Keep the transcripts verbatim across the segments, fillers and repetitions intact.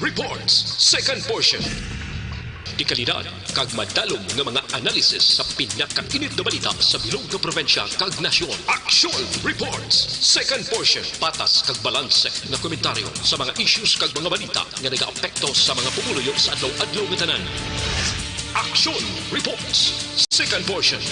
Reports, second portion. Dekalidad kag madalom nga mga analisis sa pinakainit nga balita sa bilog nga probinsya kag nasyon. Aksyon Reports, second portion. Patas kag balanse nga komentaryo sa mga issues kag mga balita nga nagaapekto sa mga pumuluyo sa adlaw-adlaw nga tanan. Aksyon Reports, second portion.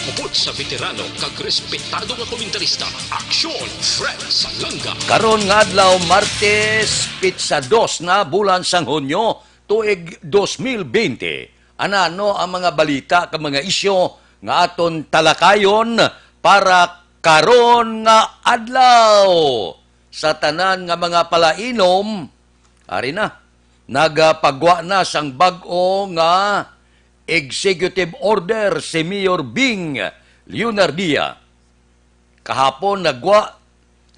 Upod sa veterano kag respetado nga komentarista, Aksyon Fred Salanga. Karon nga adlaw, Martes, pitsa dos na, bulan sang Hunyo, tuig dos mil bente. Anano ang mga balita kag mga isyu nga aton talakayon para karon nga adlaw? Sa tanan nga mga palainom, ari na, nagapagwa na sang bag-o nga executive order si Mayor Bing Leonardia. Kahapon nagwa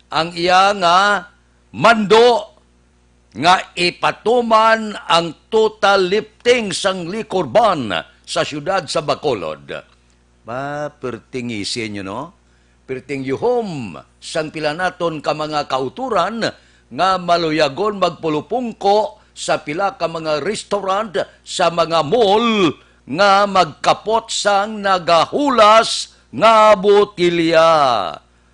ang iya nga mando nga ipatuman ang total lifting sang liquor ban sa siyudad sa Bacolod. Ba, perting ngisi nyo, no? Perting yuhom sang pila naton ka mga kauturan nga maluyagon magpulupungko sa pila ka mga restaurant, sa mga mall nga magkapot sang nagahulas nga botilya.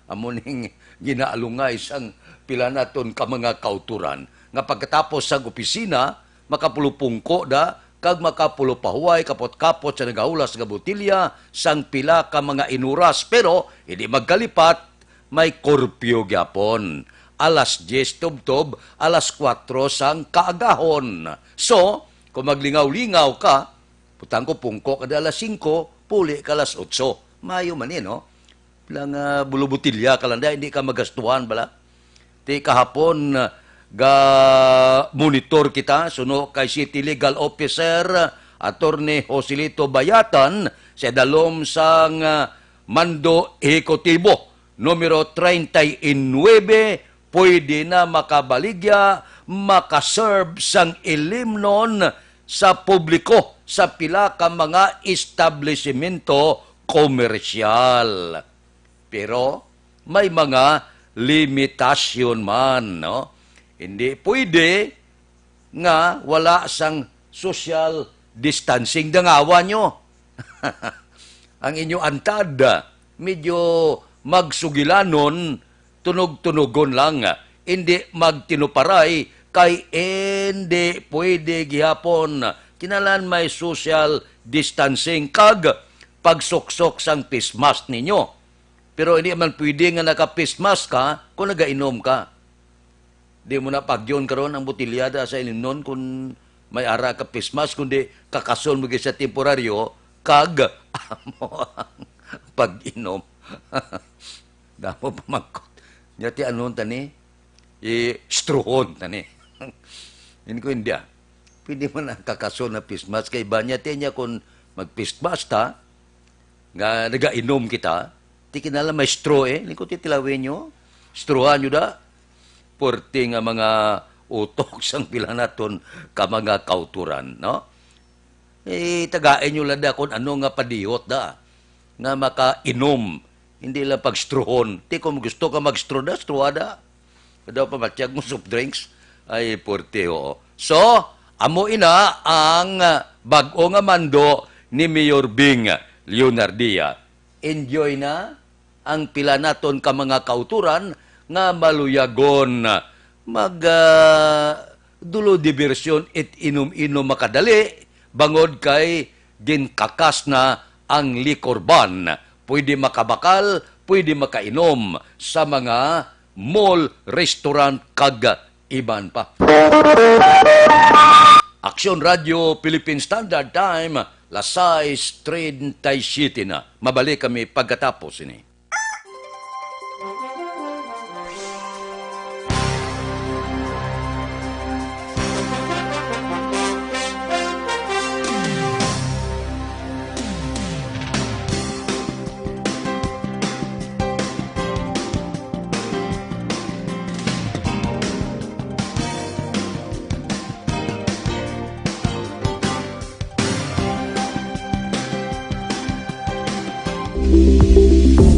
Amo ning ginaalungay sang pila naton ka mga kauturan nga pagkatapos sang opisina, makapulupungko da kag makapulupahuway, kapot-kapot sa nagahulas nga botilya sang pila ka mga inuras, pero hindi magkalipat, may curfew gyapon. Alas diyes tubtob, alas kuwatro sang kaagahon. So, kung maglingaw-lingaw ka, butang ko, pungko ka da alas singko, puli ka alas otso. Mayo man ni, no? Lang, ah, bulubutilya ka lang da, hindi ka magastuhan bala. Ti kahapon, ah, ga monitor kita suno kay City Legal Officer, Attorney Joselito Bayatan, sa dalom sang, ah, mando ehekutibo numero treinta y nueve, pwede na makabaligya, makaserve sang ilimnon sa publiko sa pila ka mga establisimento komersyal. Pero may mga limitasyon man, no? Hindi pwede nga wala sang social distancing. Dangawan nyo ang inyo antad, medyo magsugilanon, tunog-tunogon lang, hindi magtinuparay, kay hindi pwede gihapon. Kinahanglan may social distancing kag pagsuksok sang face mask ninyo. Pero hindi man pwede nga naka-face mask ka kung nagainom ka. Di mo na pagyon karon ang botelya da sa ilimnon kung may ara ka face mask, kundi kakason mo gyud sa temporaryo kag amo ang pag-inom. Damo pamangkot. Nya ti anon tani? I-strawhon tani. Ini ko, India. Pwede man ang kakason na face mask kay banya ti niya kung mag-face mask ta, nga nagainom kita, ti kinala may straw eh. Lingkod ti tilawin nyo. Strawan nyo da. Porte nga mga utok sang pila naton ka mga kauturan, no? Eh, tagain nyo lang da kung ano nga padihot da nga makainom. Hindi lang pagstruhon. Ti kung gusto ka magstro da, struha da. Daw pamatyag mo soft drinks. Ay, porte, oo. So, amo ina ang, ah, bag-o nga mando ni Mayor Bing Leonardia. Enjoy na ang pila naton ka mga kauturan nga maluyagon mag, ah, dulo, dibersyon it inom-inom makadali bangod kay ginkakas na ang liquor ban. Pwede makabakal, pwede makainom sa mga mall, restaurant, kag iban pa. Aksyon Radio Philippine Standard Time, las sais treinta y siete na. Mabalik kami pagkatapos ini.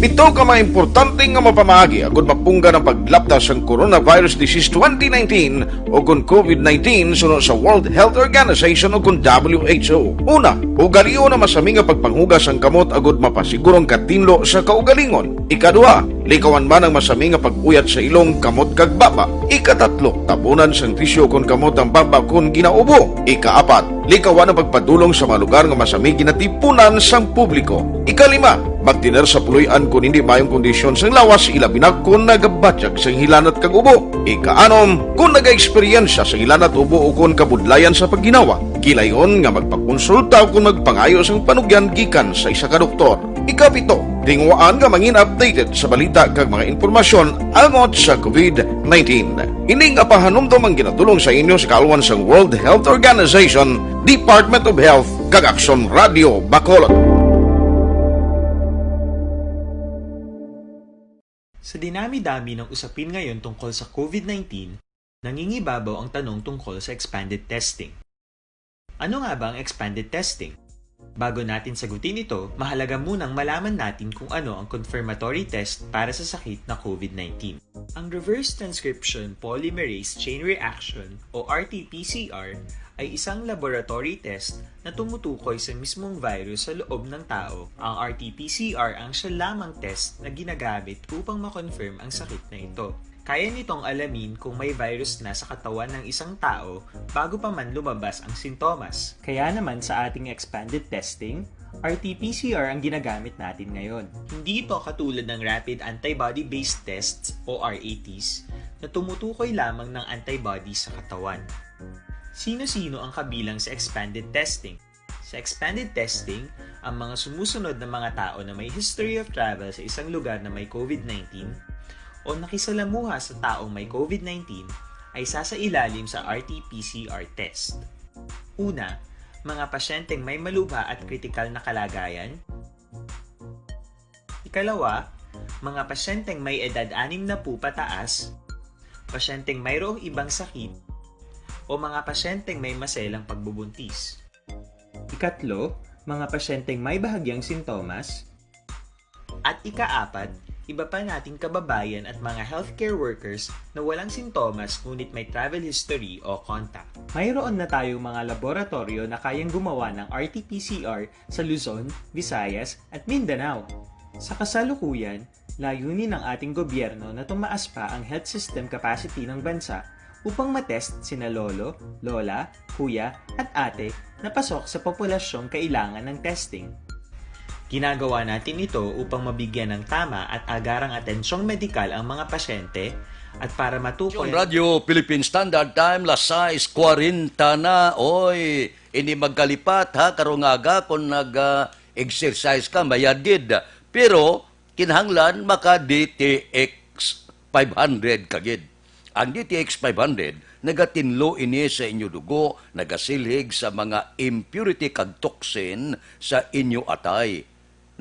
Pito ka mga importante nga mapamaagi agud mapunggan ang paglapta sang coronavirus disease twenty nineteen o kon COVID nineteen suno sa World Health Organization o kon W H O. Una, ugalion ang masami nga pagpanghugas ang kamot agud mapasiguro ang katinlo sa kaugalingon. Ikaduha, likawan man ang masami nga pag-uyat sa ilong, kamot kag baba. Ikatatlo, tabunan sang tisyo kon kamot ang baba kon ginaubo. Ikaapat, likawan ang pagpadulong sa mga lugar nga masami ginatipunan sang publiko. Ikalima, magtener sa puloy-an kon hindi maayong kondisyon sang lawas, ilabi na kon nagabatyag sang hilanat kag ubo. Ikaanom, kon nagaeksperyensya sang hilanat, ubo o kon kabudlayan sa pagginawa, gilayon nga magpakonsulta o kon magpangayo sang panugyan gikan sa isa ka doktor. Ikapito, tinguhaan nga mangin updated sa balita kag mga impormasyon angot sa COVID nineteen. Ini nga pahanumdom ang ginadulong sa inyo sa kaalwan sang World Health Organization, Department of Health, kag Aksyon Radio Bacolod. Sa dinami-dami ng usapin ngayon tungkol sa COVID nineteen, nangingibabaw ang tanong tungkol sa expanded testing. Ano nga ba ang expanded testing? Bago natin sagutin ito, mahalaga munang malaman natin kung ano ang confirmatory test para sa sakit na COVID nineteen. Ang reverse transcription polymerase chain reaction o R T P C R ay isang laboratory test na tumutukoy sa mismong virus sa loob ng tao. Ang R T P C R ang siya lamang test na ginagamit upang ma-confirm ang sakit na ito. Kaya nitong alamin kung may virus na sa katawan ng isang tao bago pa man lumabas ang sintomas. Kaya naman sa ating expanded testing, R T P C R ang ginagamit natin ngayon. Hindi ito katulad ng rapid antibody-based tests o R A Ts na tumutukoy lamang ng antibody sa katawan. Sino-sino ang kabilang sa expanded testing? Sa expanded testing, ang mga sumusunod na mga tao na may history of travel sa isang lugar na may COVID nineteen o nakisalamuha sa taong may COVID nineteen ay sasailalim sa R T P C R test. Una, mga pasyenteng may malubha at kritikal na kalagayan. Ikalawa, mga pasyenteng may edad anim na po pataas, pasyenteng mayroong ibang sakit, o mga pasyenteng may maselang pagbubuntis. Ikatlo, mga pasyenteng may bahagyang sintomas. At ikaapat, iba pa nating kababayan at mga healthcare workers na walang sintomas ngunit may travel history o contact. Mayroon na tayong mga laboratoryo na kayang gumawa ng R T P C R sa Luzon, Visayas, at Mindanao. Sa kasalukuyan, layunin ng ating gobyerno na tumaas pa ang health system capacity ng bansa upang matest sina lolo, lola, kuya, at ate na pasok sa populasyong kailangan ng testing. Ginagawa natin ito upang mabigyan ng tama at agarang atensyong medikal ang mga pasyente at para matukoy Yung Radyo Philippine Standard Time, las sais kwarenta na. Oy, ini magkalipat, ha, karong aga, kung nag, ah, exercise ka, mayad gid. Pero, kinahanglan maka D T X five hundred ka gid. Ang D T X five hundred, nagatinlo ini sa inyo dugo, nagasilhig sa mga impurity kag toxin sa inyo atay.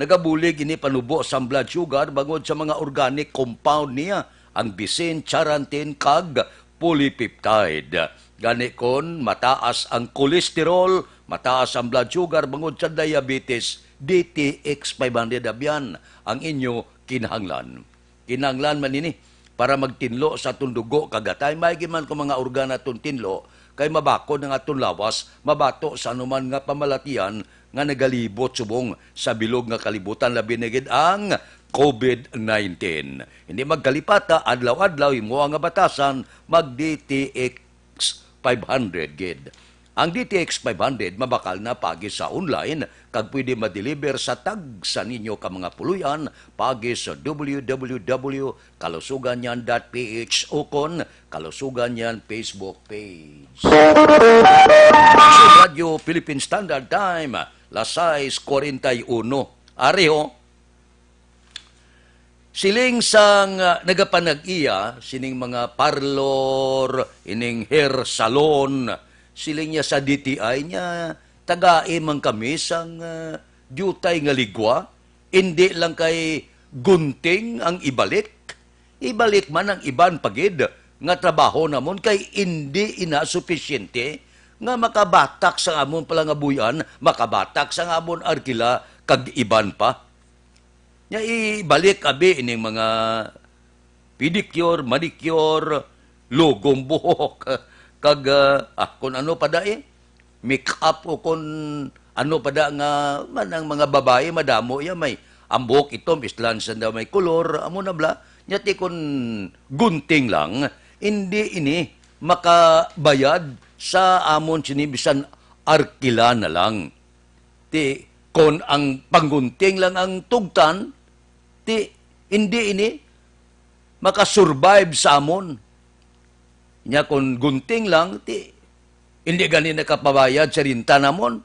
Nagabulig ini panubo sang blood sugar bangod sa mga organic compound niya, ang bisin, charantin, kag polypeptide. Gani, kon mataas ang cholesterol, mataas ang blood sugar bangod sa diabetes, D T X five hundred abyan ang inyo kinahanglan. Kinahanglan man ini para magtinlo sa atong dugo kag atay, maigi man kung mga organ atong tinlo, kay mabakod ang atong lawas, mabato sa anuman nga pamalatian nga nagalibot subong sa bilog nga kalibutan, labi na gid ang COVID nineteen. Hindi magkalipata, adlaw-adlaw, himoa nga batasan, mag D T X five hundred gid. Ang D T X five hundred mabakal na pagi sa online kag pwede ma-deliver sa tagsa ninyo ka mga puloy-an pagi sa W W W kalusugan yan dot P H o kon Kalusugan yan Facebook page. Sa Radyo Philippine Standard Time, las sais kwarenta y uno. Ari ho, siling sang, ah, nagapanag-iya sining mga parlor, ining hair salon, siling niya sa D T I niya, tagai man kami sang, ah, diutay nga ligwa, indi lang kay gunting ang ibalik. Ibalik man ang iban pa gid nga trabaho namon kay indi ina supisyente nga makabatak sang amon palangabuy-an, makabatak sang amon arkila, kag iban pa. Nya ibalik abi ining mga pedicure, manicure, lugom buhok, kag, ah, ah, kung ano pa dai, make up o kung ano pa da nga man ang mga babayi madamo ya may ang buhok itom, islan sa daw may kolor, amo na bala. Nya ti kun gunting lang, hindi ini makabayad sa amon sini bisan arkila na lang. Ti kon ang panggunting lang ang tugtan, ti hindi ini makasurvive sa amon. Nya kon gunting lang, ti hindi gani nakapabayad sa renta namon.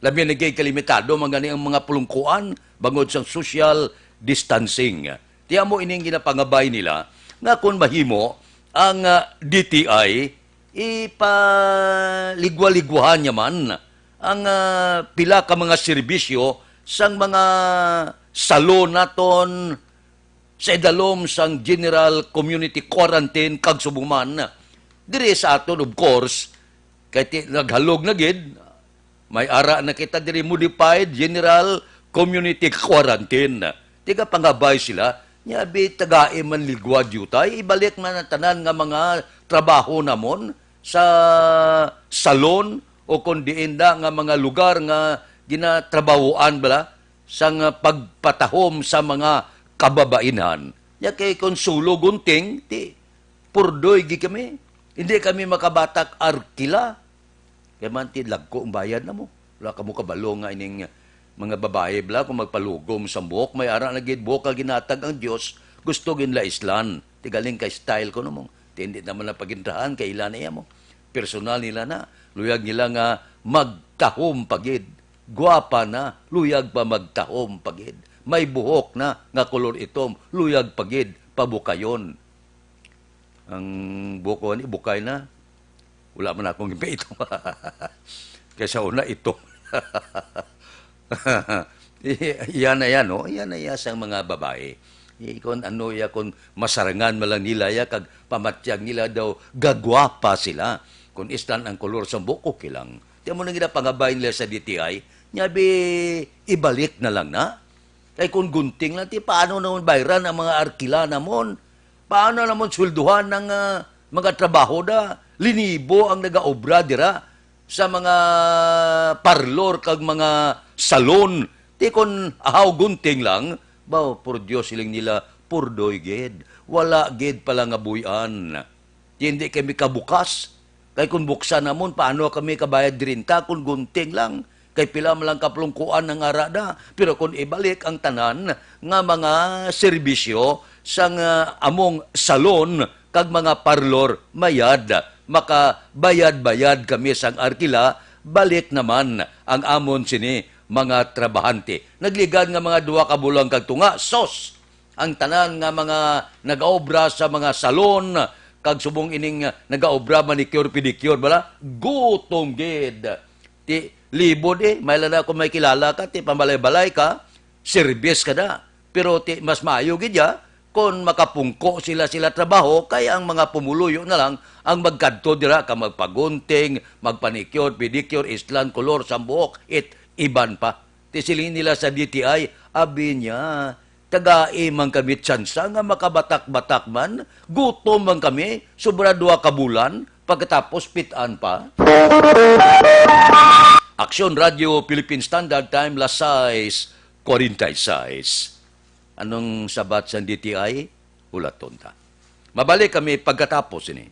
Labi na gid kalimitado man gani ang mga pulungkuan bangod sang social distancing. Ti amo ining ginapangabay nila nga kon mahimo ang, ah, D T I, ipaligwa-ligwahan niya man ang, ah, pila ka mga serbisyo sang mga salon naton sa idalom sang general community quarantine kag subong man diri sa aton, of course, kay ti-, naghalog na gid, may ara na kita diri, modified general community quarantine. Tigapangabay sila, nya abi tagai man ligwa diutay, ibalik na ang tanan nga mga trabaho namon sa salon o kon diin da nga mga lugar nga ginatrabahoan bala sang, ah, pagpatahom sa mga kababainhan. Nya kay kon sulo gunting, ti purdoy gid kami. Hindi kami makabatak arkila. Kay man ti lagko ang bayad namo. Wala kamo kabalo nga ining mga babayi bala kung magpalugom sa buhok, may ara na gid buhok nga ginatag ang Dios, gusto gid nila islan. Ti galing kay style ko namo. Ti hindi naman na pagindahan kay ila na iya mo. Personal nila na. Luyag nila nga magtahom pa gid. Gwapa na, luyag pa magtahom pa gid. May buhok na nga kolor itom, luyag pa gid pabukayon. Ang buhok ko ani bukay na. Wala man akong gipaitom. Kaysa una itom. Iya na yan, no? Iya na iya sang mga babae. Ikon ano iya, kung masarangan man lang nila iya, kag pamatyag nila daw gagwapa sila. Kung islan ang kolor sa buhok, okay lang. Di mo na ginapangabay nila sa D T I, nya bi, ibalik na lang na. Kay kung gunting lang, ti paano naman bayran ang mga arkila namon? Paano namon swelduhan ang, ah, mga trabaho da? Linibo ang nagaobra dira sa mga parlor kag mga salon. Ti kon ahaw gunting lang, baw, por Dios, siling nila, purdoy gid. Wala gid pala nga buy-an. Ti hindi kami kabukas. Kay kung buksan namon, paano kami kabayad renta kung gunting lang? Kay pila man lang kaplungkuan ang ara da. Pero kung ibalik ang tanan nga mga serbisyo sang, ah, among salon kag mga parlor, mayad, makabayad-bayad kami sang arkila, balik naman ang amon sini mga trabahante. Nagligad nga mga duha ka bulan kag tunga, sos! Ang tanan nga mga nagaobra sa mga salon, kag subong ining, ah, nagaobra, manicure, pedicure, bala, gutom gid. Ti, libod eh, may lana kung may kilala ka, ti pambalay-balay ka, serbis ka na. Pero ti, mas maayo gid ya, kung makapungko sila, sila trabaho, kay ang mga pumuluyo na lang ang magkadto dira ka magpagunting, magpanicure, pedicure, islan, kolor, sang buhok, it, iban pa. Ti siling nila sa D T I, abi niya, tagai man kami tsansa nga makabatak-batak man, gutom man kami, sobra duha ka bulan, pagkatapos pit-an pa. Aksyon Radio Philippine Standard Time, las sais cuarenta y seis. Anong sabat sa D T I? Ulaton ta. Mabalik kami pagkatapos ini.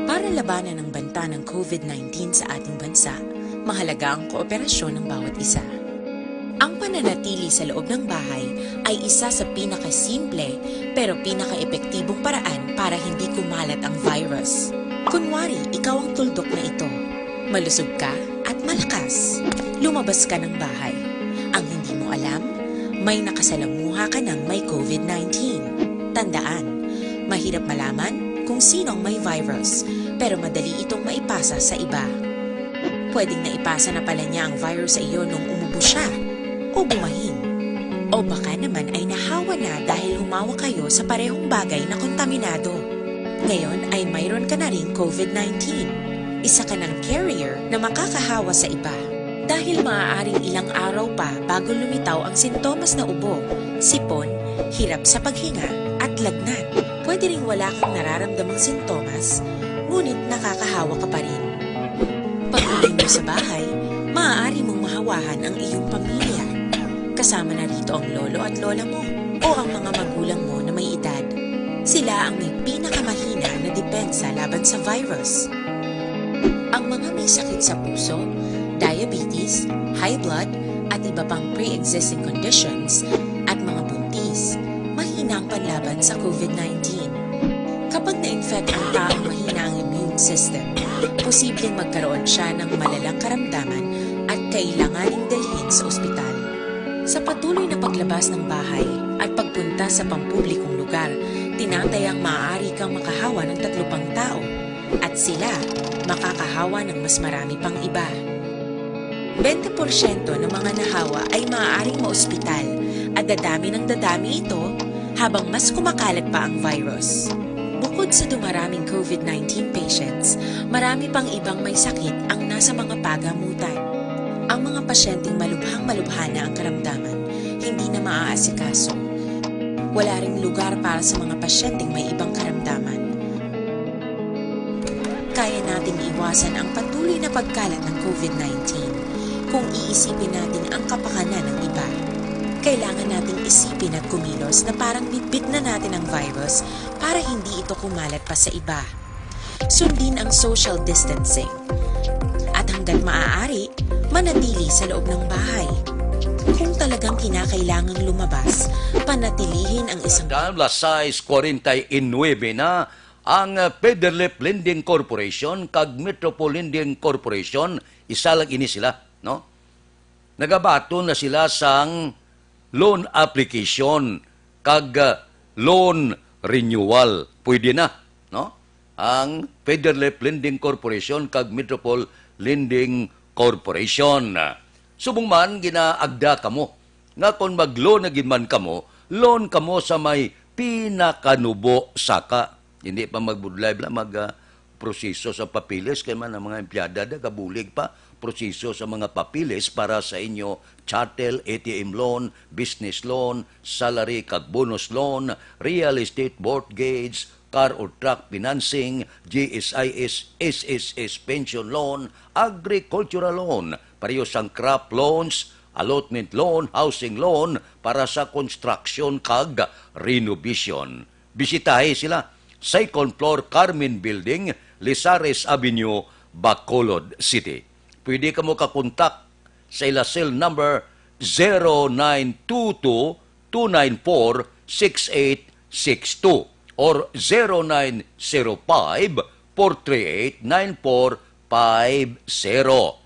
Para labanan ang banta ng COVID nineteen sa ating bansa, mahalaga ang kooperasyon ng bawat isa. Ang pananatili sa loob ng bahay ay isa sa pinakasimple pero pinakaepektibong paraan para hindi kumalat ang virus. Kunwari, ikaw ang tuldok na ito. Malusog ka at malakas. Lumabas ka ng bahay. Ang hindi mo alam, may nakasalamuha ka ng may COVID nineteen. Tandaan, mahirap malaman kung sino ang may virus, pero madali itong maipasa sa iba. Pwedeng naipasa na pala niya ang virus sa iyo nung umubo siya o bumahin. O baka naman ay nahawa na dahil humawa kayo sa parehong bagay na kontaminado. Ngayon ay mayroon ka na ring COVID nineteen. Isa ka ng carrier na makakahawa sa iba. Dahil maaaring ilang araw pa bago lumitaw ang sintomas na ubo, sipon, hirap sa paghinga, at lagnat. Pwede ring wala kang nararamdamang sintomas, ngunit nakakahawa ka pa rin. Pag-uwi mo sa bahay, maaari mong mahawahan ang iyong pamilya. Kasama na rito ang lolo at lola mo o ang mga magulang mo na may edad. Sila ang may pinakamahina na depensa laban sa virus. Ang mga may sakit sa puso, diabetes, high blood, at iba pang pre-existing conditions, at mga buntis, mahina ang panlaban sa COVID nineteen. Kapag na-infect ang taong mahina ang immune system, posibleng magkaroon siya ng malalang karamdaman at kailanganing dalhin sa ospital. Sa patuloy na paglabas ng bahay at pagpunta sa pampublikong lugar, tinatayang maaari kang makahawa ng tatlo pang tao at sila makakahawa ng mas marami pang iba. Bente porsyento ng mga nahawa ay maaaring maospital at dadami ng dadami ito habang mas kumakalat pa ang virus. Bukod sa dumaraming COVID nineteen patients, marami pang ibang may sakit ang nasa mga pagamutan. Ang mga pasyenteng malubhang-malubha na ang karamdaman, hindi na maaasikaso. Wala ring lugar para sa mga pasyenteng may ibang karamdaman. Kaya nating iwasan ang patuloy na pagkalat ng COVID nineteen kung iisipin natin ang kapakanan ng iba. Kailangan nating isipin at kumilos na parang bitbit na natin ang virus para hindi ito kumalat pa sa iba. Sundin ang social distancing. At hanggat maaari, manatili sa loob ng bahay. Kung talagang kinakailangang lumabas, panatilihin ang isang Dam, las sais kuwarenta y nuebe na ang Federlip Lending Corporation kag Metropol Lending Corporation, isa lang ini sila, no? Nagabaton na sila sang loan application kag, ah, loan renewal. Pwede na, no? Ang Federlip Lending Corporation kag Metropol Lending Corporation. Subong man, ginaagda kamo nga kon mag-loan na gid man kamo, loan kamo sa may pinakanubo saka. Hindi pa magbudlay bala mag, ah, proseso sa papeles, kay man ang mga empleyada da gabulig pa proseso sa mga papeles para sa inyo chattel, A T M loan, business loan, salary kag bonus loan, real estate mortgage, car or truck financing, G S I S, S S S pension loan, agricultural loan, pareho sang crop loans, allotment loan, housing loan para sa construction kag renovation. Bisitahi sila, second floor, Carmen Building, Lizares Avenue, Bacolod City. Pwede kamo kakontak sa ila cell number zero nine two two, two nine four, six eight six two or zero nine zero five, four three eight, nine four five zero.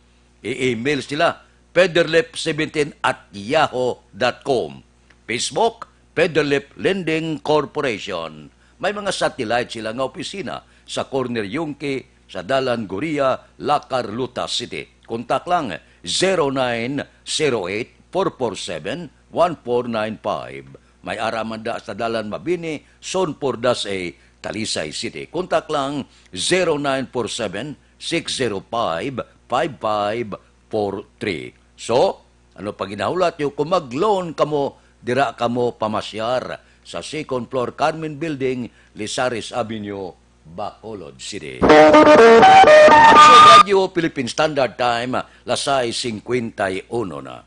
I-email sila, federlip seventeen at yahoo dot com. Facebook, Federlip Lending Corporation. May mga satellite sila nga opisina sa corner Yungque, sa Dalan Goria, Lacar, Luta City. Kontak lang, zero nine zero eight, four four seven, one four nine five. May ara man da sa Dalan Mabini, Zone four dash A, Talisay City. Kontak lang, zero nine four seven, six zero five, five five four three. So, ano pa ginahulat nyo? Kung mag-loan kamo, dira kamo pamasyar sa second floor Carmen Building, Lizares Avenue, Bacolod City. Aksyon Radio Philippine Standard Time, las sais cincuenta y uno na.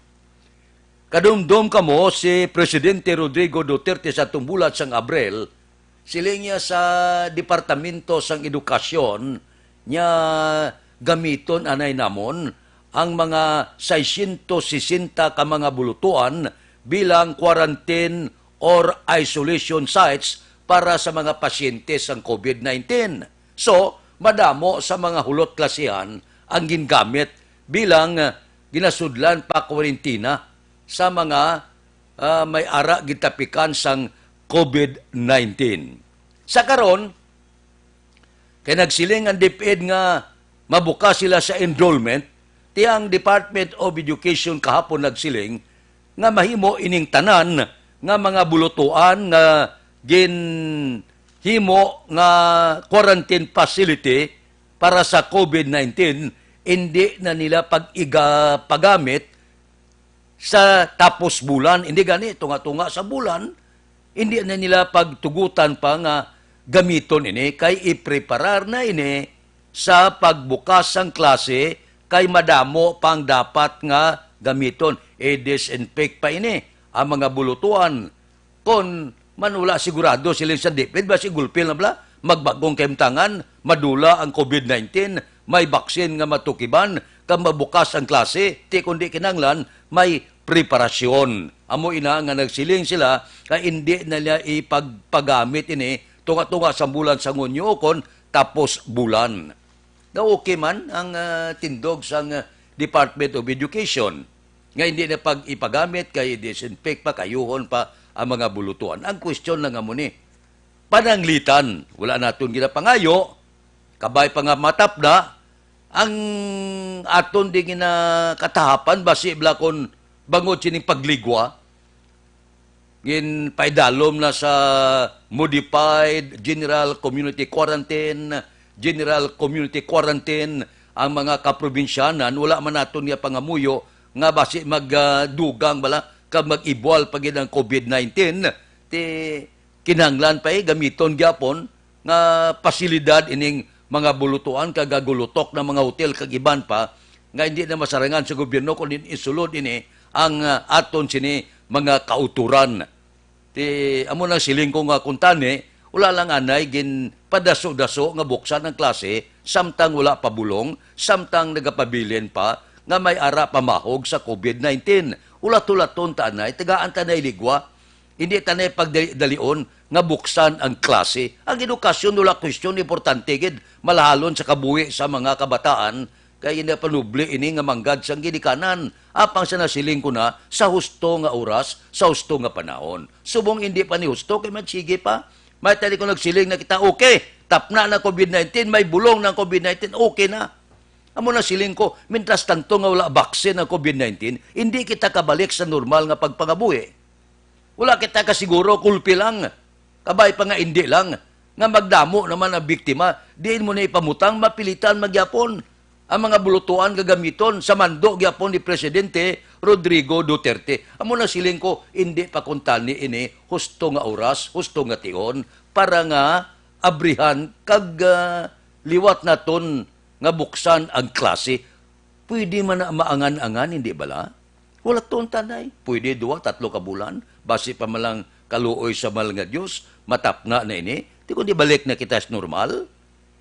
Kadumdom kamo si Presidente Rodrigo Duterte sa tumbulat sang Abril, siling niya sa Departamento sang Edukasyon niya gamiton anay namon ang mga seiscientos sesenta ka mga bulutuan bilang quarantine or isolation sites para sa mga pasyente sang COVID nineteen. So, madamo sa mga hulot klasihan ang gingamit bilang, ah, ginasudlan pa kwarentina sa mga, ah, may ara gitapikan sang COVID nineteen. Sa karon, kay nagsiling ang DepEd nga mabuka sila sa enrollment, ti ang Department of Education kahapon nagsiling nga mahimo ining tanan nga mga bulutuan nga ginhimo nga quarantine facility para sa COVID nineteen, hindi na nila pag-iga-, pagamit sa tapos bulan. Hindi gani, tunga-tunga sa bulan, hindi na nila pagtugutan pa nga gamiton ini, kay ipreparar na ini sa pagbukas sang klase, kay madamo pang dapat nga gamiton. I-disinfect pa ini ang mga bulutuan. Kon man wala sigurado sila sa dipid, basi gulpi na bala, magbagong kahimtangan, madula ang COVID nineteen, may baksin nga matukiban, kag mabukas ang klase, ti kundi kinahanglan may preparasyon. Amo ina nga nagsiling sila nga indi na nila ipagpagamit ini tunga-tunga sa bulan sang Hunyo ukon tapos bulan. Nga okay man ang, ah, tindog sang, ah, Department of Education nga hindi na pag ipagamit kay disinfect pa, kayuhon pa ang mga bulutuan. Ang question lang amo ni, pananglitan, wala naton ginapangayo, kabay pa nga matapna, ang aton di ginakatahapan, basi bala kon bangod sining pagligwa, ginpaidalom na sa modified general community quarantine, general community quarantine, ang mga kaprobinsyanan, wala man naton nga pangamuyo nga basi magdugang bala kag mag-ibwal pa gid ang COVID nineteen, ti kinahanglan pa, eh, gamiton gyapon nga pasilidad ining mga bulutuan kag gagulutok na mga hotel kag iban pa nga hindi na masarangan sa gobyerno, kundi isulod ini ang, ah, aton sini mga kauturan. Ti, amo nang siling ko nga kuntani, wala lang anay ginpadaso-daso nga buksan ang klase, samtang wala pa bulong, samtang nagapabilin pa nga may ara pamahog sa COVID nineteen. Ulat-ulaton ta anay, tagaan ta nay ligwa. Hindi ta nay pagdali-dalion nga buksan ang klase. Ang edukasyon wala question, importante gid, malahalon sa kabuhi sa mga kabataan, kay hindi panubli ini nga manggad sang ginikanan. Apang sa nasiling ko na, sa husto nga oras, sa husto nga panahon. Subong hindi pa ni husto, kay magsige pa. May tali ko nagsiling na kita, okay, tapna na COVID nineteen, may bulong ng COVID nineteen, okay na. Amo na siling ko, mientras tanto nga wala vaccine ang COVID nineteen, hindi kita kabalik sa normal nga pagpangabuhi. Wala kita kasiguro, kulpi lang. Kabay pa nga indi lang, nga magdamo naman ang biktima, diin mo na ipamutang, mapilitan magyapon ang mga bulutuan gagamiton sa mando gyapon ni Presidente Rodrigo Duterte. Amo na siling ko, indi pa kuntani ini husto nga oras, husto nga tion, para nga abrihan kag, ah, liwat naton nga buksan ang klase. Pwede man na maangan-angan, hindi bala? Wala ton tanay. Pwede duwa, tatlo ka bulan. Basi pa man lang kaluoy sa mahal nga Dios, matapna na ini. Di kundi balik na kita sa normal.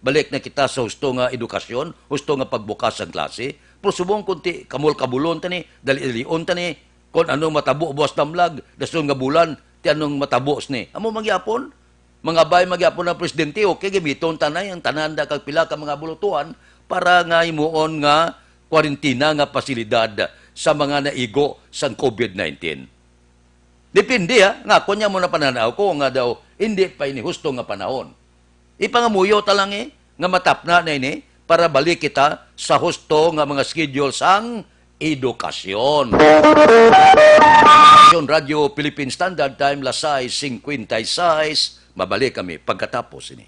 Balik na kita sa husto nga edukasyon, husto nga pagbukas sang klase. Pero subong kung ti kamol-kabulon ta ni, dali-dalion ta ni, kung anong matabo buwas damlag, dason nga bulan, ti anong matabo sini. Amo mangyapon, mga bay, magyapon ang presidente, okay, gamiton tanay ang tanan da kag pila ka mga bulutuan para nga himuon nga kwarentina nga pasilidad sa mga naigo sang COVID nineteen. Depende, ha, nga ako niya mo na pananaw ko nga daw hindi pa ini husto nga panahon. Ipangamuyo ta lang, eh, nga matapna na ini para balik kita sa husto nga mga schedule sang edukasyon. Radyo Philippine Standard Time, las sais cincuenta y seis. Mabalik kami pagkatapos ini.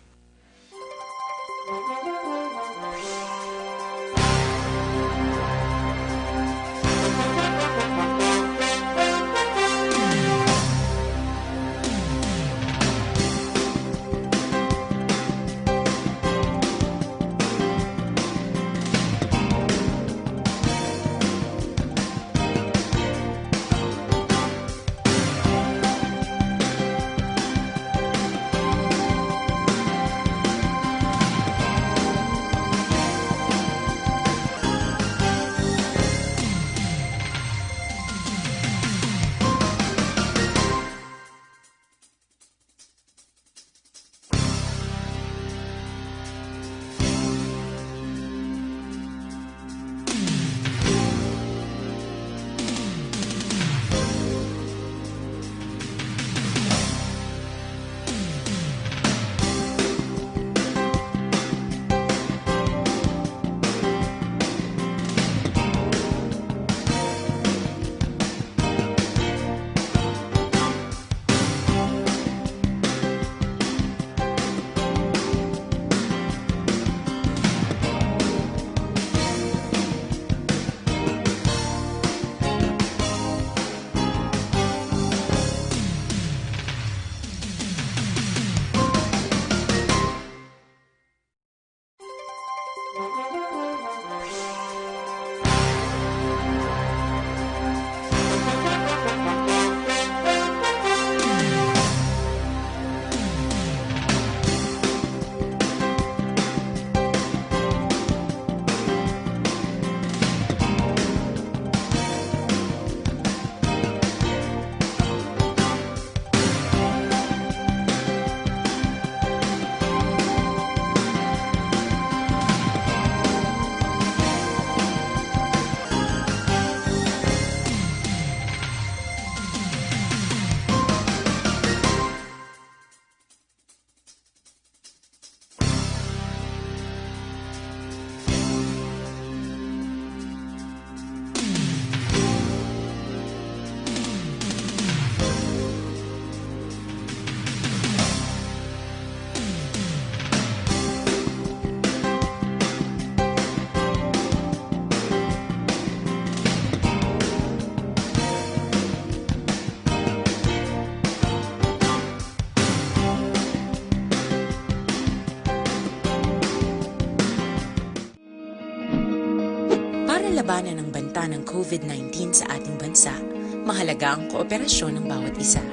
ng banta ng COVID nineteen sa ating bansa, mahalaga ang kooperasyon ng bawat isa.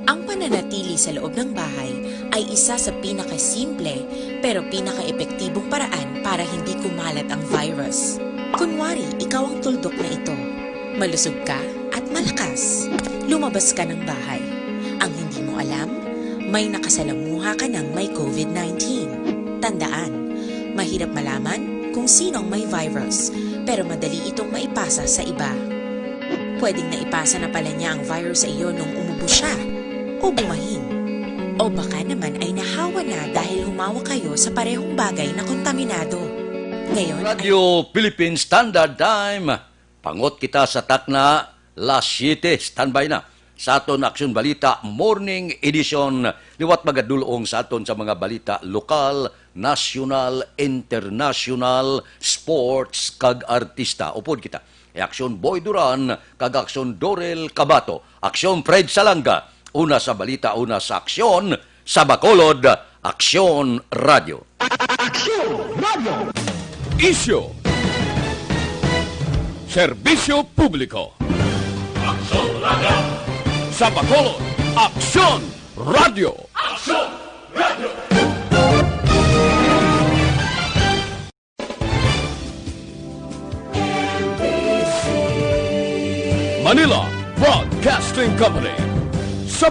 Ang pananatili sa loob ng bahay ay isa sa pinakasimple pero pinakaepektibong paraan para hindi kumalat ang virus. Kunwari, ikaw ang tuldok na ito. Malusog ka at malakas. Lumabas ka ng bahay. Ang hindi mo alam, may nakasalamuha ka ng may COVID nineteen. Tandaan, mahirap malaman kung sino ang may virus, pero madali itong maipasa sa iba. Pwedeng naipasa na pala niya ang virus sa iyo nung umubo siya, o bumahin. O baka naman ay nahawa na dahil humawak kayo sa parehong bagay na kontaminado. Ngayon ay Radyo Philippine Standard Time. Pangot kita sa takna, las siete. Standby na sa aton Aksyon Balita Morning Edition. Liwat magadulong sa aton sa mga balita lokal, nasyonal, internasyonal, sports, kag artista. Upod kita. Aksyon Boy Duran kag Aksyon Dorel Cabato. Aksyon Fred Salanga. Una sa balita, una sa aksyon. Sa Bacolod, Aksyon Radyo. Aksyon Radyo. Isyu. Serbisyo publiko. Aksyon Radyo. Sa Bacolod, Aksyon Radyo. Aksyon Radyo. Manila Broadcasting Company.